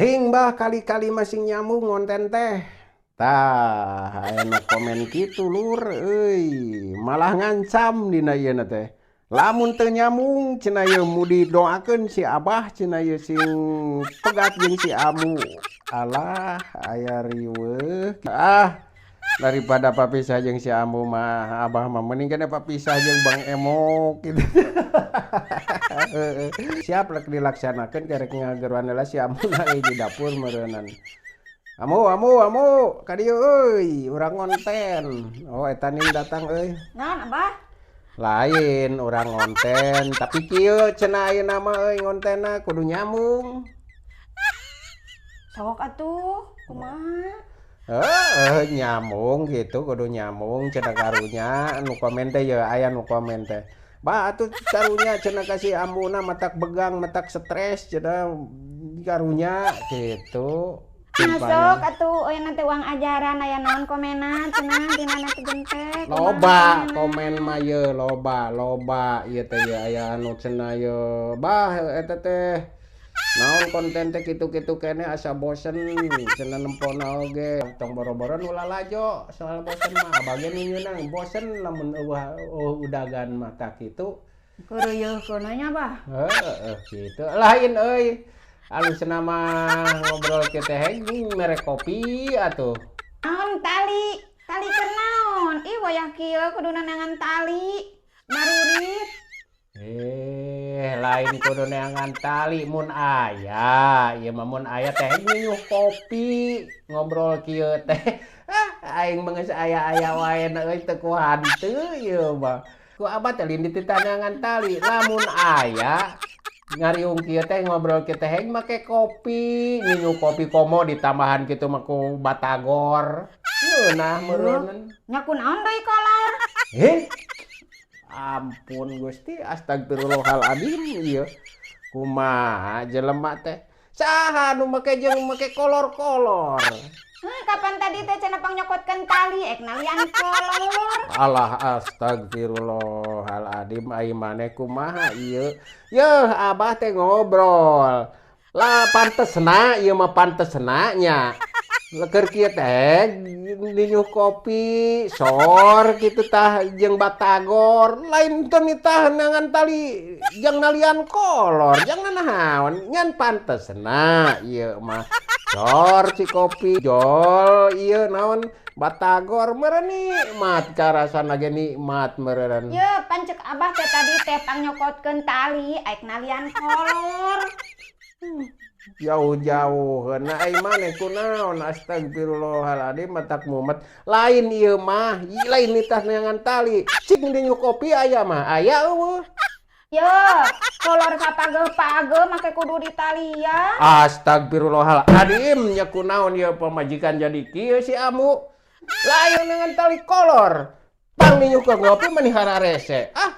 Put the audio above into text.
Cing bah, kali-kali masih nyambung ngonten teh. Tah, aya nu komen kitu, lur euy, malah ngancam dina ieu teh. Lamun teu nyambung cenah ieu mu didoakeun si Abah cenah ieu sing pegat jeung si Amu. Alah, aya riweuh. Ah, daripada papisah jeung si Ambu mah, Abah mah mending keneh papisah jeung Bang Emok gitu. Siap rek dilaksanakeun, karek ngageroan heula si Ambu di dapur meureunan. Amu, Amu, Amu, ka dieu euy, urang ngonten. Oh, eta ning datang euy. Naon, Abah? Lain, urang ngonten, tapi kieu cenah ayeuna mah euy, ngontenna kudu nyambung. Sok atuh, kumaha? Heeh, nyambung gitu, kudu nyambung cenah karunya nu komen teh ye, aya nu komen teh. Bah, atuh karunya cenah ka si Ambuna matak begang, matak stres cenah karunya gitu. Masuk atuh euy, nanti uang ajaran aya naon komenan cenah dina nanti gente. Loba komen mah ye, loba loba ieu teh ye, aya anu cenah ye, bah, eta teh naon konten teh kitu-kitu keneh, asa bosen cenah nempona oge. Tong boro-boro nu lalajo soal bosen mah, abah ge nu nyeunang bosen lamun euweuh udagan mah, tah kitu. Keureuyeun nya, Bah. Heeh, kitu lain euy, alusna mah ngobrol kieu teh mere kopi atuh. Naon tali? Tali keur naon? Ih, wayah kieu kudu neangan tali. Barurit. Eh, lain kudu neangan tali, mun aya, ieu mah mun aya teh nyinyuh kopi, ngobrol kieu teh. Ah, aing mah geus aya-aya wae euy, teu ku hanteu ieu mah. Ku abah teh lain dititah neangan tali, lamun aya ngariung kieu teh, ngobrol kieu teh make kopi, nyinyuh kopi komo ditambahan kitu mah ku batagor. Ngeunah meureunnan. Nya kunaon deui kolor? Eh, ampun Gusti, astagfirullahaladzim ieu. Kumaha jelema teh? Saha nu make jeung make kolor-kolor? Heuh, kapan tadi teh cenah pang nyokotkeun tali ek nalian kolor. Alah, astagfirullahaladzim, ai maneh kumaha ieu? Yeuh, abah teh ngobrol. Lah, pantesna ieu mah, pantesna nya. Keur kieu teh ninyuh kopi, sor kitu tah jeung batagor, lain teu nitah neangan tali jang nalian kolor, jang nanaon, ngan pantesna ieu mah. Sor si kopi, jol ieu naon batagor, meureun nikmat karasana ge, nikmat meureun. Ye, pan ceuk Abah teh tadi teh pang nyokotkeun tali aek nalian kolor. Jauh-jauh nah, ai maneh kunaon? Astagfirullahaladzim, matak mumet. Lain ieu mah, lain nitah neangan tali. Cik ninyuh kopi aya mah, aya euweuh? Ye, kolor sapageuh-pageuh make kudu ditalian. Astagfirullahaladzim, nya kunaon ieu pamajikan jadi kieu si Amu? Lain neangan tali kolor. Pang ninyuh ke ngopi meni hararese. Ah.